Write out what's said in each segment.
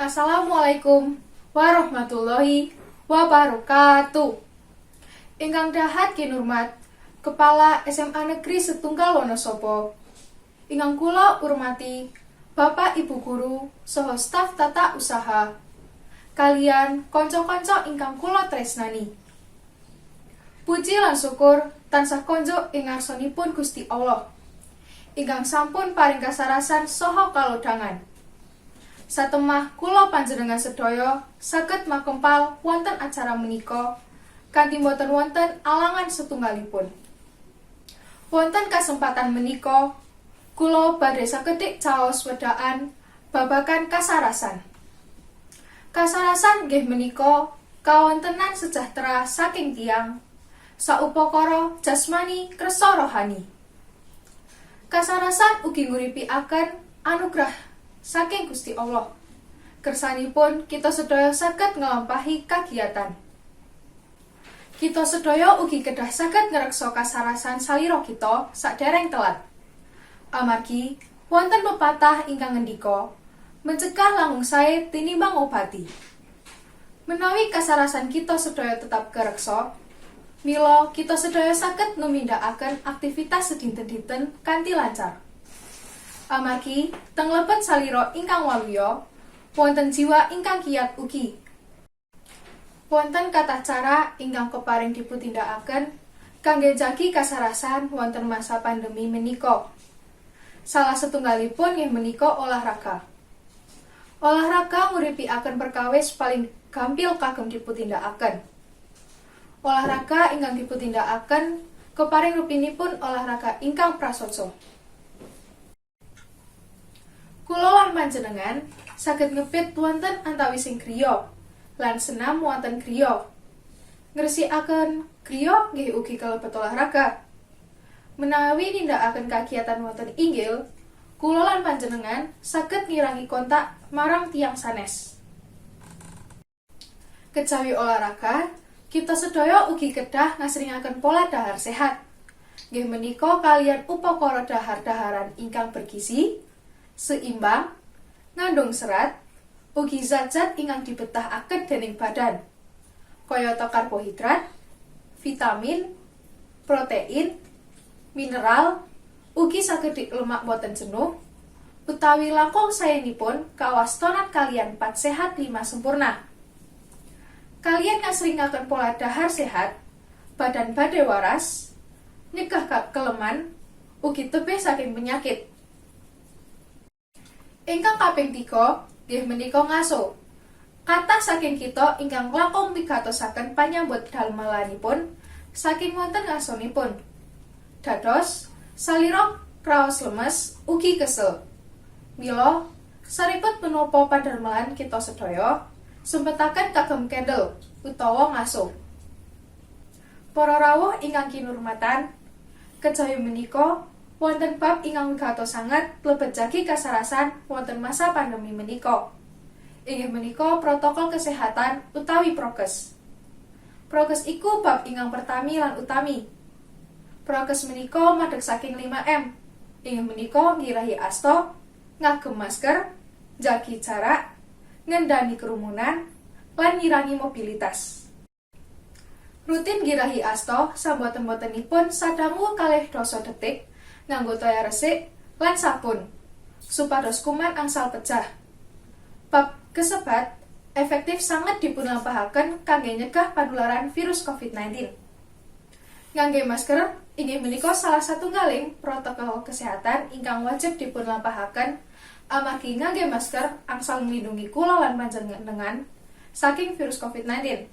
Assalamualaikum warahmatullahi wabarakatuh. Ingkang dahat kinurmat Kepala SMA Negeri Setunggal Wonosobo. Ingkang kula urmati Bapak Ibu guru saha staf tata usaha. Kaliyan kanca-kanca ingkang kula tresnani. Puji lan syukur tansah konjuk ing ngarsanipun Gusti Allah ingkang sampun paring kasarasan saha kalodhangan. Satemah kula panjenengan sedaya saged makempal wonten acara menika kanthi boten wonten alangan setunggalipun. Wonten kasempatan menika kula badhe sakedhik caos wedakan babagan kasarasan. Kasarasan nggih menika kawontenan sejahtera saking tiyang saupakara jasmani kersa rohani. Kasarasan ugi nguripiaken anugerah saking Gusti Allah. Kersanipun kita sedaya saged nglampahi kagiyatan. Kita sedaya ugi kedah saged ngreksa kasarasan salira kita sadereng telat. Amargi wonten pepatah ingkang ngendika, "Mencegah langkung sae tinimbang ngobati." Menawi kasarasan kita sedaya tetap kereksa, mila kita sedaya saged numindakaken aktivitas sedinten-dinten kanthi lancar. Amargi teng lebet salira ingkang waluya wonten jiwa ingkang kiyat ugi. Wonten kathah cara ingkang keparing dipuntindakaken kangge jagi kasarasan wonten masa pandemi menika. Salah setunggalipun nggih menika olahraga. Olahraga nguripiaken perkawis paling gampil kagem dipuntindakaken. Olahraga ingkang dipuntindakaken keparing rupinipun olahraga ingkang prasaja. Kula lan panjenengan saged ngepit wonten antawising griya lan senam wonten griya. Ngresikaken griya nggih ugi kalebet olahraga. Menawi nindakaken kagiyatan wonten inggil, kula lan panjenengan saged ngirangi kontak marang tiyang sanes. Kejawi olahraga, kita sedaya ugi kedah ngasringaken pola dahar sehat. Nggih menika kaliyan upakara dahar-daharan ingkang bergizi, seimbang, ngandung serat, ugi zat-zat ingkang dibetahaken dening badan. Kayata karbohidrat, vitamin, protein, mineral, ugi sakedhik lemak boten jenuh, utawi langkung saenipun kawastonan kaliyan 4 sehat 5 sempurna. Kaliyan ngasringaken pola dahar sehat, badan badhe waras, nyegah keleman, ugi tebih saking penyakit. Ingkang kaping 3 nggih menika ngaso. Kathah saking kita ingkang langkung migatosaken panyambut damelanipun saking wonten ngasonipun. Dados salira kraos lemes ugi kesel. Mila saripet menapa padamelan kita sedaya sempetaken kagem kendel utawa ngaso. Para rawuh ingkang kinurmatan, kejawi menika wonten bab ingkang wigatos sanget lebet jagi kasarasan wonten masa pandemi menika. Inggih menika protokol kesehatan utawi prokes. Prokes iku bab ingkang pertami lan utami. Prokes menika madeg saking 5M. Inggih menika nggirahi asta, ngagem masker, jagi jarak, ngendani kerumunan, lan ngirangi mobilitas. Rutin girahi asta saboten-botenipun sadangu 12 detik nganggo toya resik lan sabun supados kuman angsal pejah. Bab kesebat efektif sanget dipunlampahaken kangge nyegah panularan virus COVID-19. Ngangge masker inggih menika salah satunggaling protokol kesehatan ingkang wajib dipunlampahaken amargi ngangge masker angsal nglindungi kula lan panjenengan saking virus COVID-19.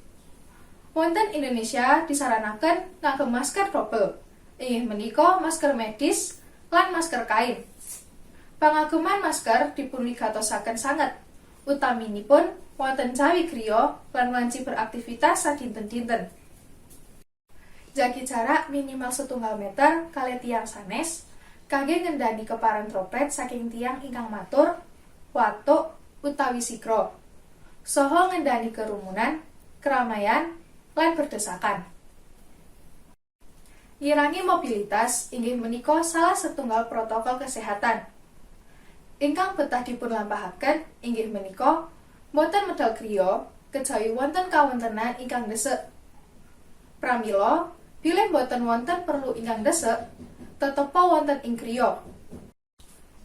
Wonten Indonesia disaranaken ngagem masker dobel, inggih menika masker medis lan masker kain. Pangageman masker dipunwigatosaken sanget, utaminipun wonten jawi griya lan wanci beraktivitas sadinten-dinten. Jagi jarak minimal 1,5 meter kalih tiyang sanes kangge ngendani kepareng droplet saking tiyang ingkang matur, watuk, utawi sigra. Saha ngendani kerumunan, keramaian, lan berdesakan. Ngirangi mobilitas inggih menika salah setunggal protokol kesehatan. Ingkang betah dipunlampahaken inggih menika Mboten medal griya kejawi wonten kawontenan ingkang ndesek. Pramila, bilih boten wonten perlu ingkang ndesek, tetepa wonten ing griya.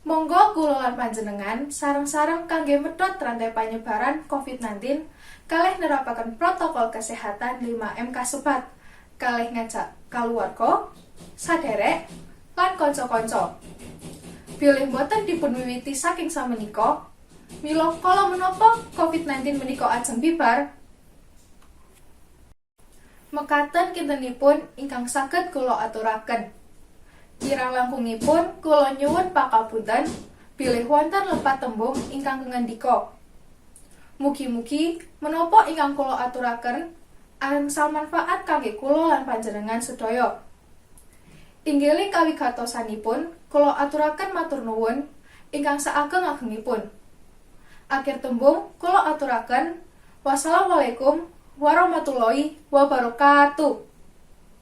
Monggo kula lan panjenengan sareng-sareng kangge medhot rantai panyebaran COVID-19 kalih nerapaken protokol kesehatan 5M kasebat, kalih ngajak kaluwarga, saderek, lan kanca-kanca. Bilih boten dipun wiwiti saking samenika, mila kala menapa COVID-19 menika ajeng bibar? Mekaten kintenipun ingkang saged kula aturaken. Kirang langkungipun kula nyuwun pangapunten bilih wonten lepat tembung ingkang kengendika. Mugi-mugi menapa ingkang kula aturaken angsal manfaat kangge kula lan panjenengan sedaya. Inggiling kawigatosanipun kula aturaken matur nuwun ingkang saageng-agengipun. Akhir tembung kula aturaken, wassalamualaikum warahmatullahi wabarakatuh.